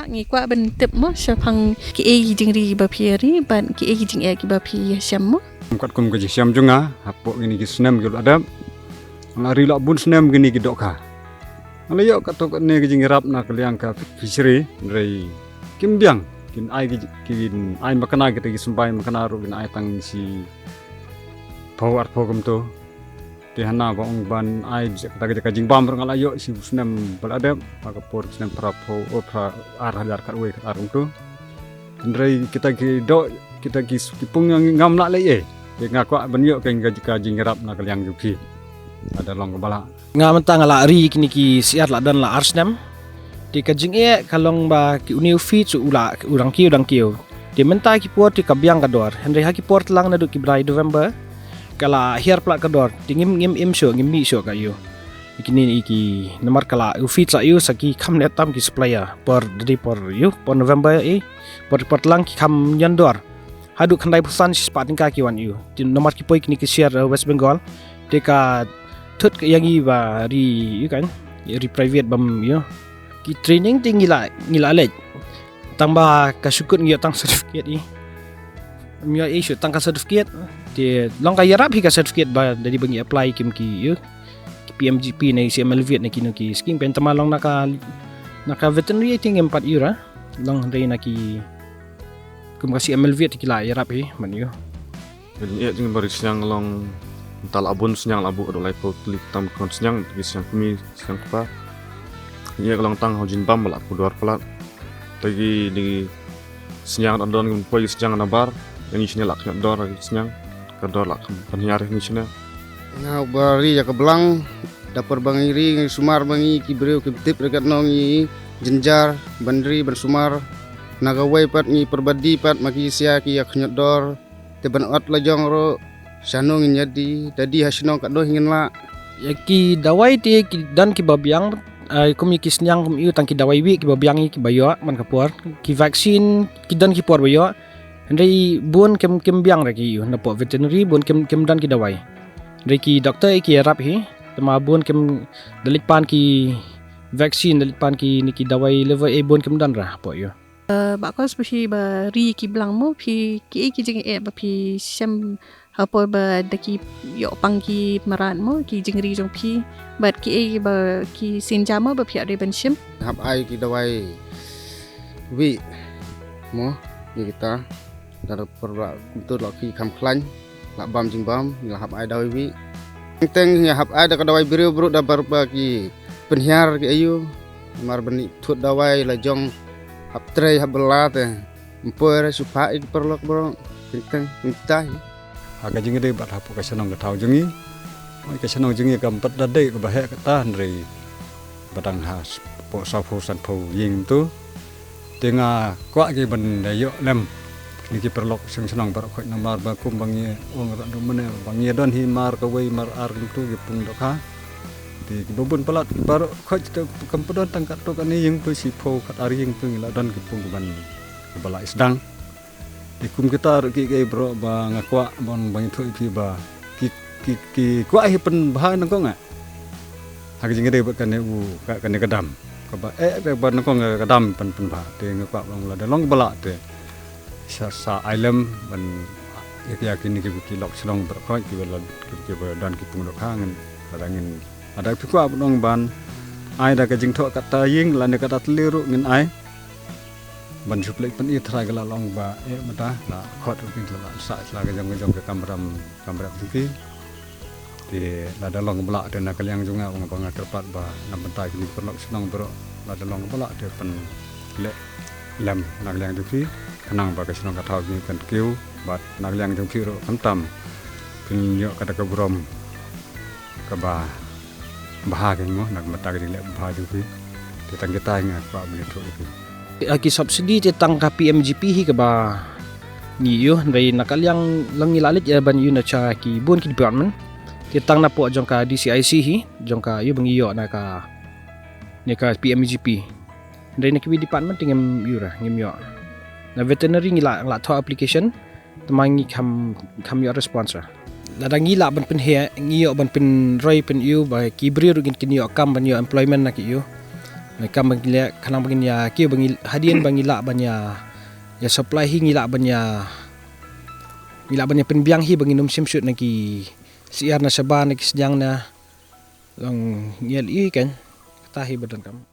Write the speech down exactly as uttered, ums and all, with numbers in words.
Ngi kwah ban tip mo shaphang kiei ki jingri ba phi ri bad kiei ki jingeh kiba phi ïashem mo. Kat kum ka jingshem jong nga hapoh kine ki snem ki la dep, nga la ri la bun snem kine ki dohkha. Nga la ïoh katto katne ka jingïarap na ka liang ka fishery, hynrei kim biang. Kin ai ki, kin ai makna kita ki symbai makna ruh kin ai tang shi phew ar phew kumto. Te hana ba ong ban ai kata ka jingbam ruh nga la ïoh shi snem ba la dep, ha ka por snem phra phew, oh, phra, ar hajar khatwei khatar kumto. Hynrei kita ki doh, kita ki, ki pung ngam lah leh ei. Te nga kwah ban ïoh ka, ka, ka jingïarap na ka liang jong phi. Lada long kaba lah. Nga mynta nga la ri kine ki syiar la don la ar snem. Te ka jingeh ka long ba ki une u feeds u la u dang kiew dang kiew. Te mynta ki por te ka biang ka dor. Hynrei ha ki por tlang naduh ki bnai November ka la hiar palat ka dor. Te ngim, ngim im shuh, ngim mih shuh ka ïoh. Kine ki namar ka la u feeds la ïoh sa ki kham ne tam ki supplier por dei por ïoh por November ei. Por, por tlang ki kham ñion dor. Haduh khyndai phew san shispah tyngka ki wan ïoh. Te namar ki poi kine ki syiar, eh, West Bengal. Te ka thut ka ïa ngi ba ri ïoh kan. Ri private bam ïoh. Ki training te ngi la, ngi la leit. Tang ba ka shu kut ngi ïoh tang certificate ei. Ngi ïoh ei shu tang ka certificate. Te long ka ïarap hi ka certificate ba da dei ba ngi apply kim ki ïoh. Ki P M G P ne C M L V ne kino ki scheme pen tama long na ka, na ka veterinary te ngim pat ïoh ra. Long hynrei na ki kum ka C M L V te ki la ïarap hi man ïoh. Ïa jingbarit sniang long mynta la bun sniang la buh da laiphew tylli tam khon sniang, ki sniang kmie, sniang kpa. Ïa ka long tang ha u jingbam ba la pudor palat. Te ki dei sniang da don poi sniang na bar, ïa ngi shane la khñiot dor sniang, ka dor la kham pynhiar ngi shane. Nga u ba ri ïa ka blang, da por ba ngi ri ngi sumar ba ngi ki briew kim tip re katno ngi jynjar ban ri ban sumar. Na kawei pat ngi pyrbat die pat ma ki sia ki ïa khñiot dor. Te ban ot la jong ruh shano ngin ïa die, da die ha shnong katno hi ngin lah. Ïa ki dawai te ki don kiba biang, eh, kum ïa ki sniang kum ïoh tang ki dawai wih kiba biang ïa kiba ïoh man ka por. Ki vaccine ki don ki por ba ïoh. Hynrei bun kim, kim biang re ki ïoh na pok veterinary bun kim, kim don ki dawai. Hynrei ki doktor ïa ki ïarap hi. Te ma bun kim da leit pan ki vaccine, da leit pan ki ne ki dawai liver ei bun kim don ra pok ïoh. Eh, ba kos ba phi ba ri ki blang mo phi kiei ki jingeh ba phi shem ha por ba da ki ïoh pang ki mrad mo ki jingri jong phi bad kiei ba ki synjam mo ba phi ïoh dei ban shim. Hap ai ki dawai wih mo ïa kita da por ba kumto la ki kham khlaiñ. La bam jingbam, ngi la hap ai dawai wih. Teng teng ngi hap ai da ka dawai briew briew da bar ba ki pynhiar ki ayu. Mar ban ïa thut dawai la jong hap trei hap bela te. Mpoi ra shu phah ïa ki paralok baroh. Teng teng ngi tai. Ha ka jingïadei bad hapoh ka shnong ka thaw jong ngi. Oi ka shnong jong ngi kam pat da dei kaba heh kata hynrei ba dang ha pok sawphew sanphew ïing tu. Te nga kwah ki ban da ïoh lem kine ki paralok shnong shnong baroh khoit namar ba kum ba ngi ong ra du mane ba ngi don hi mar kawei mar ar kumtu ki pung dohkha. Te kiba bun palat ki baroh khoit te kam pat don tang katto katne ïing tu shiphew khatar ïing tu ngi la don ki pung ban ba la isdang. Te kum kita ruh ki, ki baroh ba nga kwah ban, ban ïathuh ïa phi ba ki, ki, ki kwah hi pynbha nyngkong eh. Ha ka jingïadei bad kane u, ka, kane ka dam. Kaba eh, eh, ba nyngkong ka dam pyn, pynbha. Te nga kwah ban lada long ba lah te sa, sa ai lem ban ïa, ïa kine ki, ki lok shnong baroh khoit kiba la, ki, kiba don ki pung dohkha ngin, lada ngin, lada phi kwah ban ong ban ai da ka jingthoh kata ïing lane kata tylli ruh ngin ai. Ban shu pynleit pyni trai ka la long ba eh mynta la khot ruh phi la sah sha ka jong ka jong ka kamram kamram jong phi. Te lada long ba lah te na ka liang jong nga ba nga kyrpad ba na bynta kine ki paralok shnong baroh lada long ba lah te pynleh lem na ka liang jong phi khnang ba ka shnong ka thaw jong ngi kan kiew bad na ka liang jong phi ruh khamtam phin ïoh kata ka burom kaba bha kein mo na ka bynta ka jingleh bha jong phi. Te tang kita nga kwah ban ïathuh ïa phi. Ïa ki subsidy te tang ka P M G P hi kaba ngi ïoh hynrei na ka liang leng ngi la leit ïa ban ïoh na cha ki bun ki department. Te tang na pok jong ka D C I C hi jong ka ïoh ba ngi ïoh na ka ne ka P M G P. Hynrei na kiwei department te ngim ïoh ra ngim ïoh. Na veterinary ngi la, la thoh application. Te ma ngi kham, kham ïoh response ra. Lada ngi lah ban pynheh ngi ïoh ban pynroi pyn-ïoh ba ki briew ruh kin, kin ïoh kam ban ïoh employment na ki ïoh. Kam ba ngi leh khnang ba ngin ïa kiew ba ngi hadien ba ngi lah ban ïa, ïa supply hi ngi lah ban ïa, ngi lah ban ïa pynbiang hi ba ngin ym shim shuh na ki syiar na shabar na ki sniang na. Long ngi ïa i kan kata hi ba donkam.